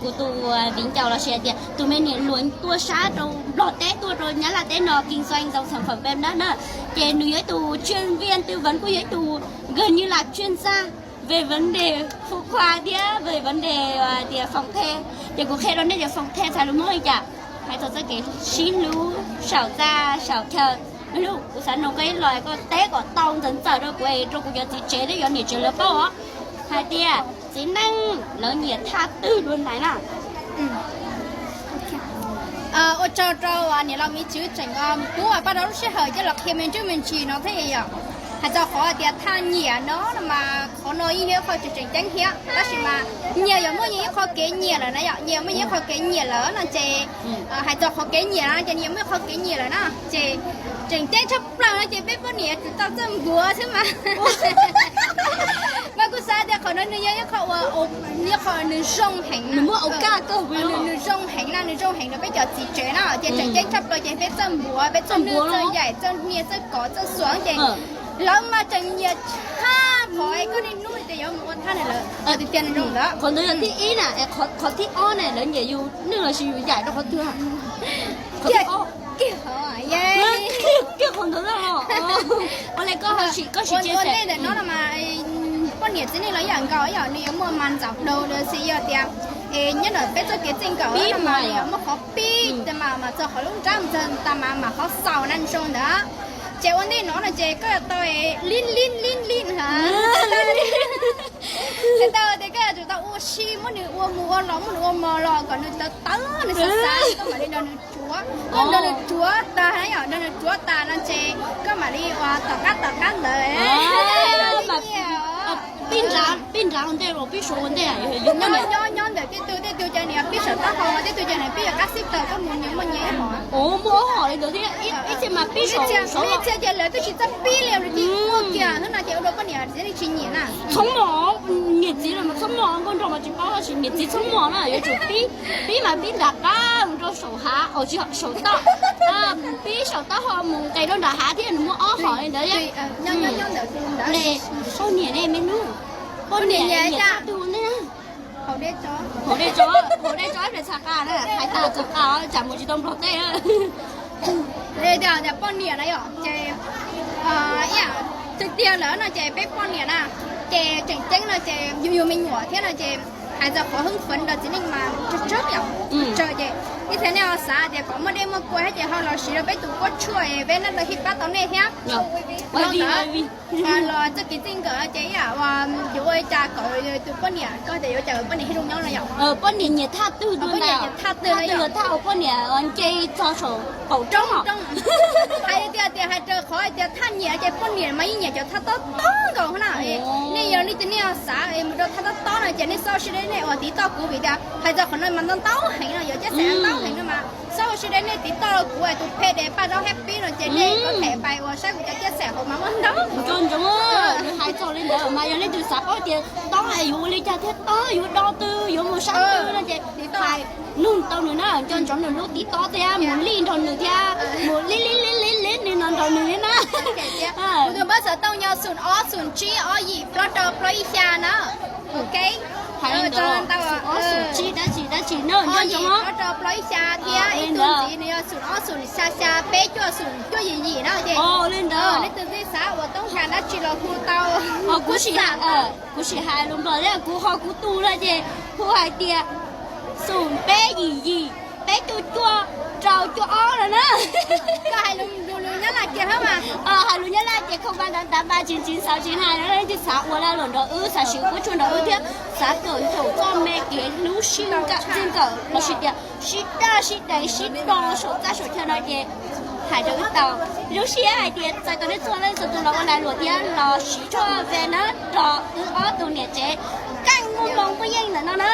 Kuv tus viv ncaus los sis hais tias tus me niam luav tuaj sab rau Nplog teb tuaj rau Nyab Laj teb no kinh doanh dòng sản phẩm pem dab na, ces nws yog ib tug chuyên viên tư vấn, kuj yog ib tug gần như là chuyên gia về vấn đề phụ khoa thiab về vấn đề tias phòng the. Ces kuv qhia rau nej tias phòng the xav lus Hmoob li cas, hais txog txoj kev sib hlub saum txaj saum chaw. Kuv xav nug koj ib los, koj teb kom tau ntxaws ntxaws rau kuv, rau kuv cov txiv tsev thiab cov niam tsev lawv paub os, hais tias txiv neej lawv nyiam thaj twg dua ntawd na? Ua tsaug rau niam laus Miv Tswv tseem pub paj rau lub sij hawm coj los qhia me ntsis me ntsis no thiab yom. Hais txog qhov tias thaj nyiam no no mas qhov no yeej yog ib qho tseem tseem ceeb thiab, tab sis mas nyias yuav muaj nyias ib qho kev nyiam lawm na yom, nyias muaj nyias ib qho kev nyiam lawm no ces hais txog qhov kev nyiam no ces nyias muaj ib qho kev nyiam lawm na, ces tseem ceeb tshaj plaws no ces peb poj niam yuav tsum tau txawj npuav xwb mas. Mas kuv xav tias qhov no nws yog ib qho uas, ib qho nws zoo heev, nws muaj, nws zoo heev na, nws zoo heev rau peb cov txiv tsev na, ces tseem ceeb tshaj plaws ces peb txawj npuav, peb txawj nwj txawj yaim, txawj hnia txawj kov txawj xuas ces lawv mas tseem nyiam tshaj qhov koj niaj hnub tias yuav mus ua thaj na lawm tiag tiag zoo ntawd. Qhov ntawd yog thib ib na, qhov thib ob na lawv nyiam yus nwj los sis yus yaim rau qhov twg? Kiag qhov ntawd, ua li koj ua ntej ntawm no no mas poj niam txiv neej los ib yam nkaus, ib yam nws yuav muaj mas ntxaum daus los sis yog tias nyob ntawm peb txoj kev txij nkawm no mas nws yuav muaj qhov pib tas mas, mas txog qhov lub nrab mus txog tas mas, mas qhov xaus na zoo ntawd. Ces ua ntej no no ces koj yuav tau li li li li ha, tau tias koj yuav tsum tau ua si, muab nws ua mus ua los, muab nws ua mos los kom nws tawv tawv, nws xav xav koj mam li nrog nws tsuav, koj nrog nws tsuav tas na yom, nrog nws tsuav tas no ces koj mam li ua tom qab tom qab ntawd. Pib nrad, pib nrad ua ntej los pib suav ua ntej? Nyob, nyob ntawm tej tug, tej tug cov niam pib saum taub hau, tej tug cov niam pib yuav qab xib taws, koj mus nyias muaj nyias ib hom. Ua muaj ob hom li ntawd thiab, ib txhia mas pib saum, ib txhia ces lawv twb tsis txawj pib li, lawv cia muaj kiag xwb no ces ua rau poj niam txiv neej tsis nyiam na. Txhob mos, niam txiv los mas txhob mos, nkauj nraug mas tsis paub tab sis niam txiv txhob mos na, yuav tsum pib, pib mas pib nram qab mus rau saum hav, saum toj, pib saum taub hau mus nqes rau nram hav thiab, nws muaj ob hom li ntawd. Poj niam ne me nub, poj niam nyiam thaj twg ua ntej? Haus dej tso, haus dej tso, ib pliag txhais qa na, hais tag txhais qa tsam mus tsis tau Nplog teb. Poj niam na yom, ces tiag tiag lawm no ces peb poj niam na, ces tseem ceeb no ces yus yug me nyuam thiab no ces hais txog qhov hwj feev rau txiv neej mas tsawg tsawg yom, tsawg ces ib txhia nej ho xav tias kom muaj dej muaj kua thiab ces ho los siv rau peb tus kuab tshuaj, peb nab rau hib pab tau nej thiab. Los txoj kev txij nkawm ces ib yam yuav ua li cas kom tus poj niam, koj tias yuav ua cas poj niam thiaj zoo nyob no yom? Poj niam nyiam thaj twg dua ntawd, thaj twg, thaj uas poj niam nce txog saum qaum roob os. Hais tias, tias hais raws qhov tias thaj nyiam ces poj niam mas yeej nyiam cov thaj tob tob nkaus na. Nej yog leej twg nej xav mus rau thaj tob tob no ces nej xav ua siab deb nej uas tiv toj kuv vim tias hais txog qhov no mas ntau ntau heev no, yuav caj xeem ntau heev no mas xav ua siab deb nej tiv toj kuv tus phe de paj zaub hab pib no ces nej có thể pais uas saib kuv cov caj xeem hauv mas muaj ntau. Nco ntsoov, nws hais txog li ntawd mas yog leej twg xav paub tias tob es yuav ua li cas thiab tob yuav do twg yuav mus sab twg no ces hais nug tau nws na, nco ntsoov nws lub tiv tob thiab mus lij nrog nws thiab, mus lij lij lij lij lij nws no nrog nws thiab na. Kuv tus npawb xov tooj yog xoom ob xoom tsib ob yim plaub rau plaub ib xya na. Ok. Hais li ntawd, xoom ob xoom tsib dab tsi dab tsi na, nco ntsoov. Ob rau plaub ib xya thiab ib tug ntxiv nws yog xoom ob xoom xya xya peb cuaj xoom cuaj yim yim na ces li ntawd leej twg xav uas toob kas dab tsi los hu tau. Kuv sim, kuv sim hais lus Nplog thiab, kuv ho kuv tus no ces hu hais tias xoom peb yim yim peb cuaj cuaj rau cuaj ob no na. Koj hais lus Nyab Laj kiag hab mas. Hais lus Nyab Laj ces không ba tám tám ba chín chín sáu chín hai no, leej twg xav ua lag luam nrog wb, xav siv kuab tshuaj nrog wb thiab xav kawm txog txoj me kev hlub sib nkawm txij nkawm los sis tias sib daj sib deev sib do saum txaj saum chaw no ces hais rau wb tau. Zoo siab hais tias txais tos nej txhua leej txhua tus los ua lag luam thiab los siv tshuaj ve na rau wb ob tug niam tsev Keej Muaj Hmoo Muaj Yeej ntawm no na.